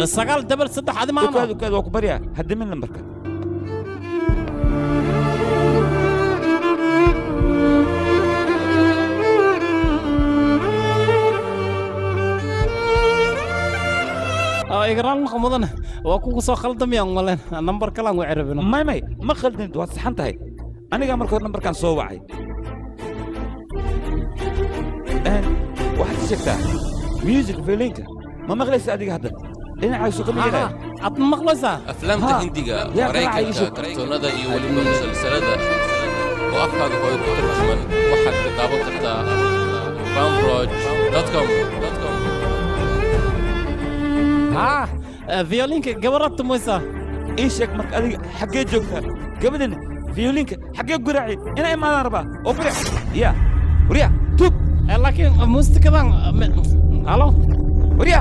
933 adi maano. Ukaad, ukaad, waa ku baryaa, hadimin lambarka. Igraal noqo mudan, waa kugu soo khaldamayaan malen, nambar kalaan u cerabino. May, may, ma khaldinid, waad saxan tahay. Anigaa marka hore nambarkan soo wacay. Waxaad ii sheegtaa, music violinka ma maqlaysa adiga hadda? Dhinacaasu kama yeelaayo. Aad ma maqlaysaa? Aflaamta Hindiga, Yaa garaaca ii Maraykanka, sheeg. Kartoonada iyo weliba musalsalada oo afkaaga hooyo ku tarjuman waxaad ka daawan kartaa fanproj.com. Haa, violinka gabaraad tumaysaa. Ii sheeg marka, adiga xaggee joogtaa? Gabadhan violinka xaggee guraaci? Inaa imaadaan rabaa oo guraac ya warya tub. Laakiin muusikadan, halo.